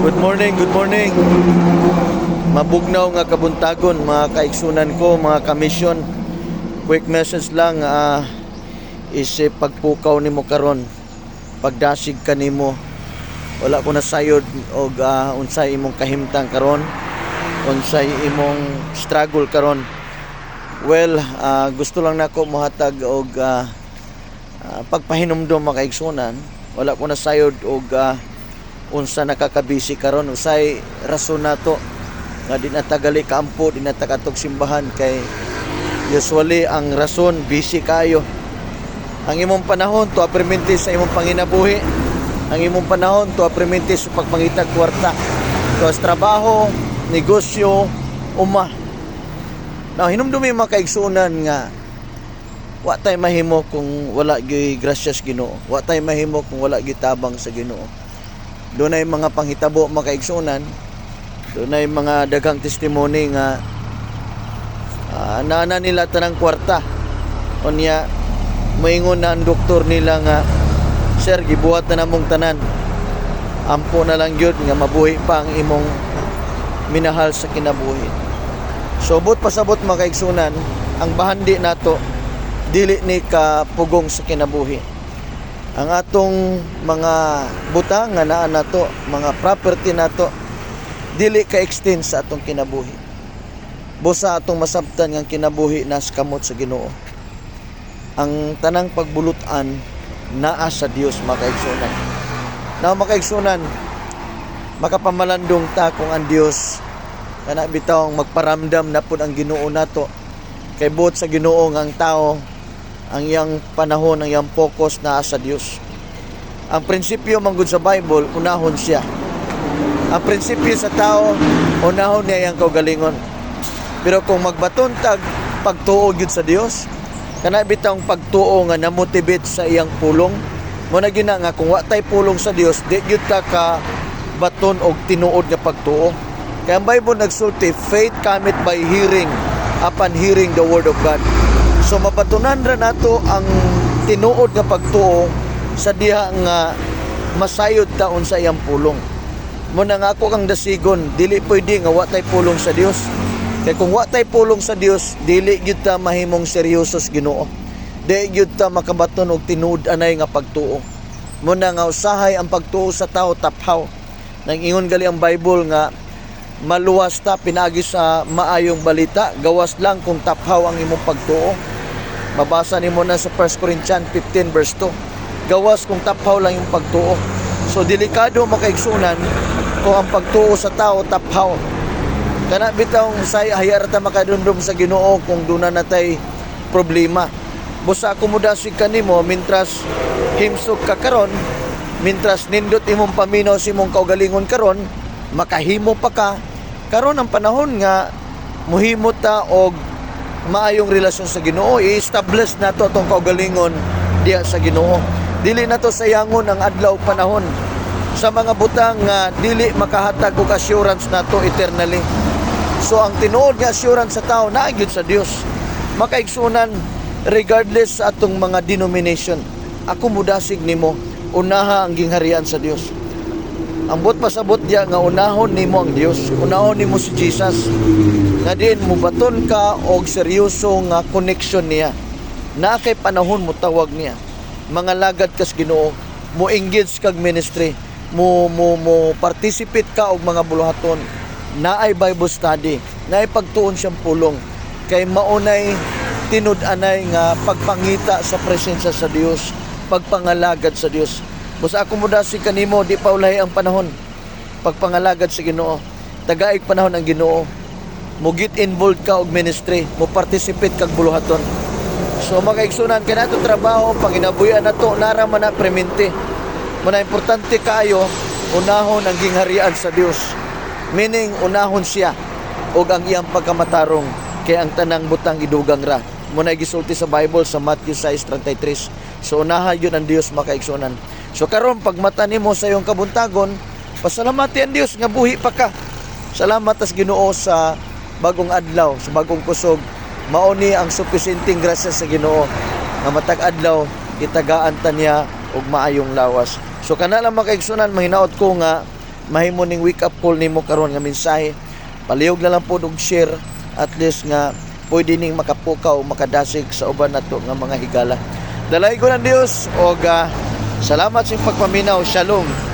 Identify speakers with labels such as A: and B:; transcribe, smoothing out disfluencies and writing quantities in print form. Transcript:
A: Good morning, good morning. Mabugnaw nga kabuntagon, mga kaigsunan ko, mga kamisyon. Quick message lang, isip pagpukaw nimo karon. Pagdasig kanimo. Wala ko nasayod og unsay imong kahimtang karon, unsay imong struggle karon. Well, gusto lang nako mohatag og pagpahinumdom, mga kaigsunan. Wala ko nasayod og unsa nakakabisi karon, unsay rason nato nga di na tagali kaampo, di na ta kaadtog simbahan, kay usually ang rason, busy kayo. Ang imong panahon to perminti sa imong panginabuhi, ang imong panahon to perminti sa pagpangitag kwarta, to sa trabaho, negosyo, uma. Now, hinumdumi, mga kaigsunan, nga wa tay mahimo kung wala gyud grasyas Ginoo. Wa tay mahimo kung wala gyud tabang sa Ginoo. Dunay mga panghitabo, mga kaigsunan, dunay mga daghang testimony nga naa na nila tanang kwarta, unya moingon na ang doktor nila nga, "Sir, gibuhat na namong tanan, ampo na lang gyud nga mabuhi pa ang imong minahal sa kinabuhi." So buot pasabot, mga kaigsunan, ang bahandi nato dili ni ka pugong sa kinabuhi. Ang atong mga butang nga naa nato, mga property nato, dili ka extend sa atong kinabuhi. Busa atong masabtan nga ang kinabuhi nas kamot sa Ginoo. Ang tanang pagbulutan naa sa Dios, mga kaigsunan. Now, mga kaigsunan, makapamalandong ta kung ang Dios kana bitaw magparamdam na pud ang Ginoo nato, kay buot sa Ginoo nga ang tao, ang iyang panahon, ang iyang focus naa sa Dios. Ang prinsipyo manggod sa Bible, unahon siya. Ang prinsipyo sa tao, unahon niya iyang kaugalingon. Pero kung magbaton tag pagtuo gyud sa Dios, kana bitawng pagtuo nga namotivate sa iyang pulong, mo na gyud na nga kung wa tay pulong sa Dios, di gyud ta ka baton og tinuod nga pagtuo. Kaya ang Bible nagsulti, "Faith cometh by hearing, upon hearing the word of God." So mabatunan ra nato ang tinuod nga pagtuo sa diha nga masayod ta unsa iyang pulong. Mo na nga ako kang dasigon, dili pwede nga wa tay pulong sa Dios. Kay kung wa tay pulong sa Dios, dili gyud ta mahimong seryoso sa Ginoo. Di gyud ta makabaton og tinuod anay nga pagtuo. Mo na nga usahay ang pagtuo sa tao taphaw. Nang ingon gali ang Bible nga maluwas ta pinaagi sa maayong balita, gawas lang kung taphaw ang imong pagtuo. Mabasa nimo na sa 1 Corinthians 15 verse 2. Gawas kung taphaw lang yung pagtuo. So delikado, mga kaigsunan, kung ang pagtuo sa tao taphaw. Kana bitawng say hayar ta makadumdum sa Ginoo kung duna na tay problema. Busa ako modasig kanimo, mintras himsog ka karon, mintras nindot imong paminaw sa imong kaugalingon karon, makahimo pa ka. Karon ang panahon nga muhimo ta og maayong relasyon sa Ginoo, i-establish nato atong kaugalingon diha sa Ginoo. Dili nato sayangon ang adlaw, panahon sa mga butang nga dili makahatag og assurance nato eternally. So ang tinuod nga assurance sa tao naa gyud sa Dios. Makaigsunan, regardless sa atong mga denomination, ako mudasig nimo, unaha ang gingharian sa Dios. Ang buot pasabot diya nga unahon nimo ang Dios, unahon nimo si Jesus. Nga diin mubaton ka og seryoso nga connection niya. Na kay panahon mo tawag niya. Mga lagad kas Ginoo, mo engage kag ministry, mo mo mo participate ka og mga buluhaton. Naay Bible study, naay pagtuon siyang pulong. Kay maunay tinud-anay nga pagpangita sa presensya sa Dios, pagpangalagad sa Dios. Busa ako modasig kanimo, di pa ulahi ang panahon. Pagpangalagad sa Ginoo. Tagaig panahon ang Ginoo. Mo get involved ka og ministry, mo participate kag buluhaton. So mga kaigsunan, kay nato trabaho, panginabuhian nato, nara man na premente. Muna importante kaayo, unahon ang gingharian sa Dios. Meaning, unahon siya og ang iyang pagkamatarong, kay ang tanang butang idugang ra. Muna gisulti sa Bible sa Matthew 6:33. So unahan yun ang Dios, mga kaigsunan. So karon, pagmata nimo sa iyong kabuntagon, pasalamati ang Dios nga buhi pa ka. Salamat tas Ginoo sa bagong adlaw, sa bagong kusog. Mao ni ang supisenteng grasya sa Ginoo nga matag adlaw itagaan ta niya og maayong lawas. So kana lang, mga kaigsunan, mahinaot ko nga Mahimo ning wake up call nimo karon nga mensahe. Palihog na lang pod og share, at least nga pwede ning makapukaw, makadasig sa uban nato nga mga higala. Dalaygon ang Dios og salamat sa inyong pagpaminaw. Shalom.